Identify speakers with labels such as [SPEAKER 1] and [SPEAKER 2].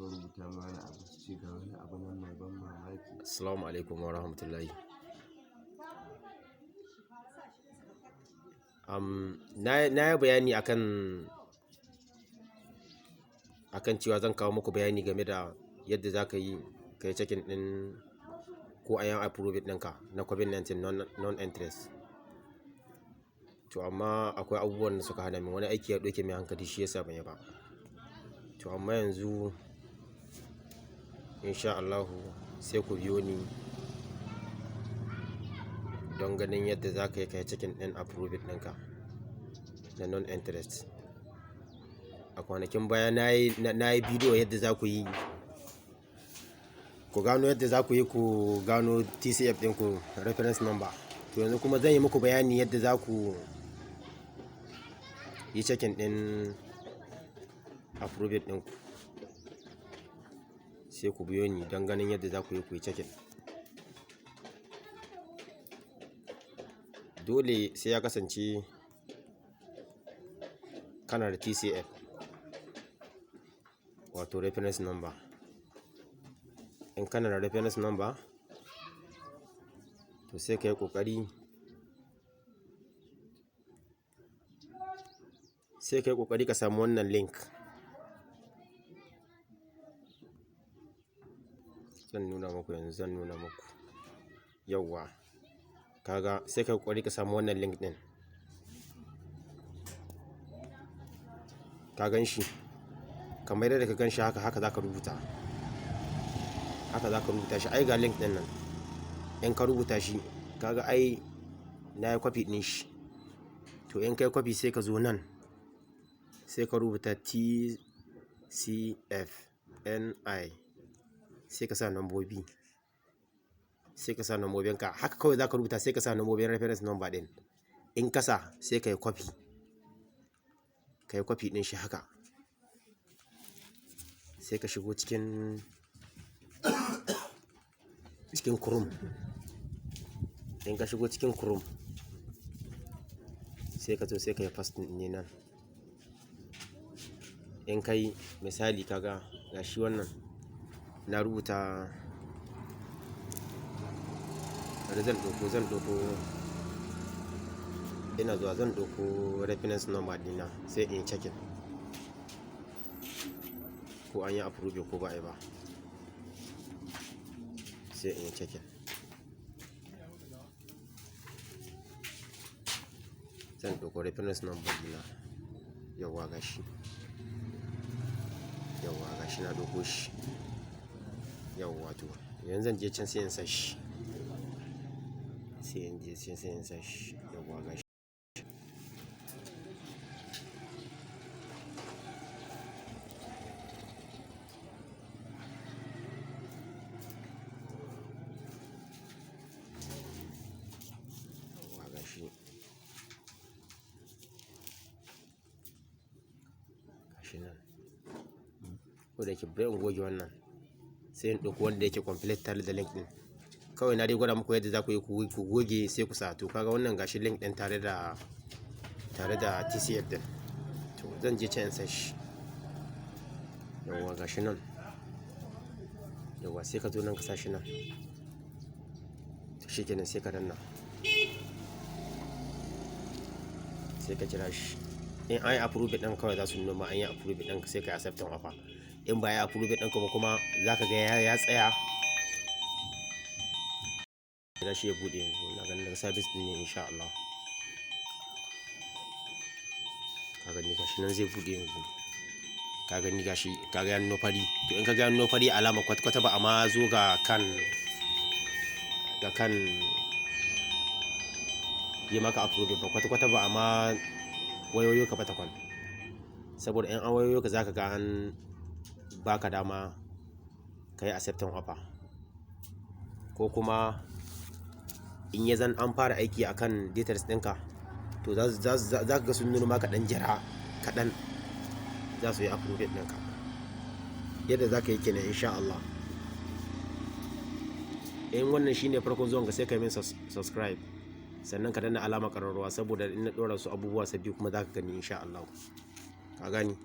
[SPEAKER 1] Sun rubuta ma wani abu su ce ga wani abu nan mai ban mamaki.
[SPEAKER 2] Assalamu alaikum wa rahmatullahi. Na yi bayani akan cewa zan kawo muku bayani game da yadda za ka yi ka yi checking ɗin ko an yi approving ɗinka na COVID-19 non interest. To amma akwai abubuwan da suka hana min, wani aiki ya ɗauke min hankali, shi yasa ban yi ba. To amma yanzu insha Allahu sai ku biyo ni don ganin yadda za ka yi ka yi checking ɗin approving ɗinka na non interest. A kwanakin baya na yi bidiyo yadda za ku yi ku gano yadda za ku yi ku gano TCF ɗinku reference number. To yanzu kuma zan yi muku bayani yadda za ku yi checking ɗin approving ɗinku. Sai ku biyo ni don ganin yadda za ku yi ku yi checking. Dole sai ya kasance kana da TCF, wato reference number. In kana da reference number, to sai ka yi ƙoƙari sai ka yi ƙoƙari ka samu wannan link. Zan nuna muku yanzu, zan nuna muku. Yauwa. Kaga sai ka yi ƙoƙari ka samu wannan link ɗin. Ka gan shi? Kamar yadda ka gan shi haka, haka za ka rubuta. Haka za ka rubuta shi. Ai ga link ɗin nan. In ka rubuta shi, ka ga ai na yi copy ɗin shi. To in ka yi copy, sai ka zo nan, sai ka rubuta TCFNI, sai ka sa nambobi. Sai ka sa nambobinka. Haka kawai za ka rubuta, sai ka sa nambobin reference number ɗin. In ka sa, sai ka yi copy. Ka yi copy ɗin shi haka. Sai ka shigo cikin Chrome. In ka shigo cikin Chrome, sai ka zo sai ka yi pasting ne nan. In ka yi misali, ka ga gashi wannan na rubuta, bari zan ɗauko, ina zuwa, zan ɗauko reference number ɗina sai in yi checking ko an yi approve ko ba a yi ba. Sai in yi checking. Zan ɗauko reference number ɗina. Yauwa, gashi. Yauwa, gashi na ɗauko shi. Yauwa, to yanzu zan je can sai in sa shi. Sai in je can sai in sa shi. Yauwa, gashi. Yauwa, gashi. Gashi nan. Ko da yake bari in goge wannan. Sai in ɗauko wanda yake complete tare da link ɗin. Kawai na dai gwada muku yadda za ku yi ku goge sai ku sa. To kaga wannan gashi link ɗin tare da TCF ɗin. To zan je can in sa shi. Yauwa, gashi nan. Yauwa, sai ka zo nan ka sa shi nan. To shikenan, sai ka danna. Sai ka jira shi. In an yi approve ɗin, kawai za su nuna ma an yi approve ɗin, sai ka yi accepting offer. In ba a yi approve ɗinka ba kuma, za ka ga ya tsaya. Jira shi ya buɗe yanzu. Na ganin daga service ɗin ne insha Allah. Ka gani, gashi nan zai buɗe yanzu. Ka gani, gashi, ka ga ya nuno fari. To in ka ga ya nuno fari, alama kwata-kwata ba a ma zo ga kan yi maka approve ba, kwata-kwata ba a ma wayoyo ka ba takwan. Saboda in an wayoyo ka, za ka ga an ba ka dama ka yi accepting offer. Ko kuma in ya zan an fara aiki akan details ɗinka, to za ka ga sun nuno maka ɗan jira kaɗan, za su yi approve ɗinka. Yadda za ka yi kenan insha Allah. In wannan shine farkon zuwan ka, sai ka yi min subscribe. Sannan ka danna alamar ƙararrawa, saboda in na ɗora su abubuwa sabbi kuma za ka gani insha Allah. Ka gani?